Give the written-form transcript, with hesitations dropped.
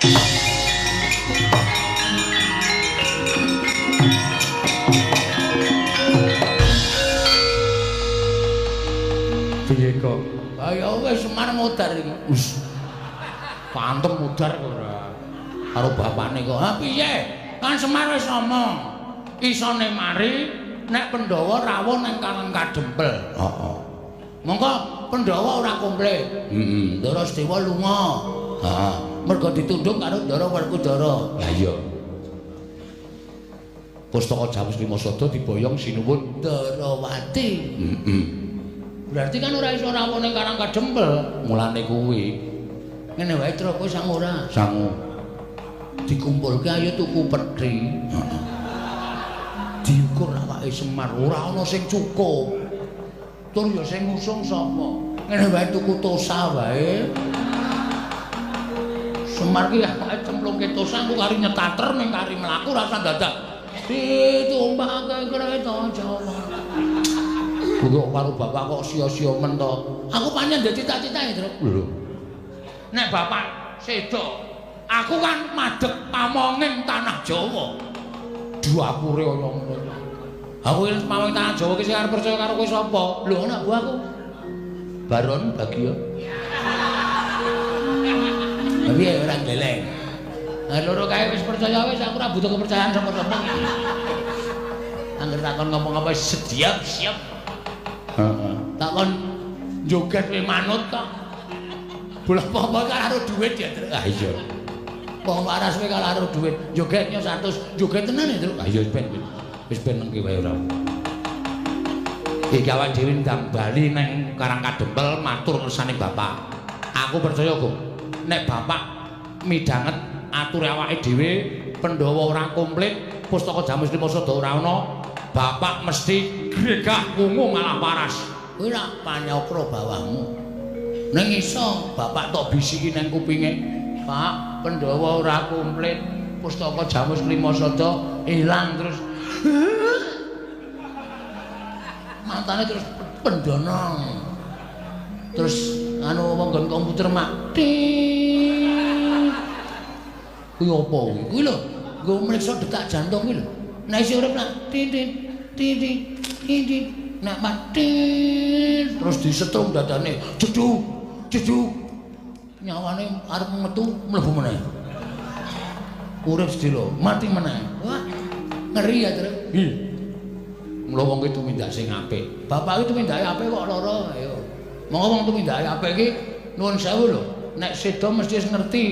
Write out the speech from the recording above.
Piye kok? Ah ya wis Semar modar iki. Wis. Pantem modar kok ora. Karo bapakne kok. Ha piye? Kan Semar wis ngomong. Isone mari nek Pandhawa rawuh ning Karang Kadempel. Heeh. Mongko Pandhawa ora komplit. Heeh. Ndara Sedewa lunga. Heeh. Mergo ditundung karo Ndara Werkudara. Lah iya. Pustaka Jamus Lima Sada diboyong sinuwun Ndarawati. Heeh. Berarti kan ora iso rawuh ning Karang Kadempel. Mulane kuwi Ngene wae Tru, kowe sang ora? Sangu. Dikumpulke ayo tuku pethi. Heeh. Diukur awake Semar ora ana sing cukup. Tur ya sing ngusung sapa? Ngene wae tuku tosa wae. Semar ki awake cemplungke tosa engko kari nyetater ning kari mlaku rasa dadak. Ditumpake kereta Jawa. Kok karo bapak kok sia-sia men to? Aku pancen ndek cita-cita ya, Truk. Lho. Nek bapak sedo, aku kan madhep pamonging tanah Jawa. Dapure kaya ngono. Aku iki pamonging tanah Jawa ki sing arep percaya karo kowe sapa? Lho anak buahku. Baron Bagio. Lah piye ora ndeleng. Nah loro kae wis percaya wis aku ora butuh kepercayaan sapa-sapa. Angger takon ngomong apa siap siap. Heeh. Takon joget kowe manut kok. Bola apa-apa karo duit ya, Truk. Ah iya. Wong waras kowe karo duit, jogetnya 100, joget tenan ya, Truk. Ah iya ben. Wis ben nengke wae ora. Iki awake dhewe ndang bali nang Karang Kadempel matur ngersane bapak. Aku percaya, Gong. Nek bapak midhanget ature awake dhewe, Pandhawa ora komplit, pustaka Jamus Lima Sada ora ana, bapak mesti gregah wungu malah waras. Kuwi rak panyokro bawahmu. Ning iso bapak tok bisiki nang kupinge, Pak, Pandhawa ora komplit, pustaka Jamus Lima Sada ilang terus. Matane terus pendonong. Terus anu wong nggon komputer mak. Kuwi apa kuwi? Kuwi lho, nggo mriksa detak jantung kuwi lho. Nek isih urip nak titit titit titit nek mati terus disetrum dadane jeduk jeduk nyawane arep metu mlebu meneh. Urip sedelo, mati meneh. Wah, ngeri ya, Truk. Hi. Mula wong ki tumindak sing apik. Bapak ki tumindake apik kok lara, ayo. Monggo wong tumindake apik ki nuwun sewu lho, nek sedo mesti wis ngerti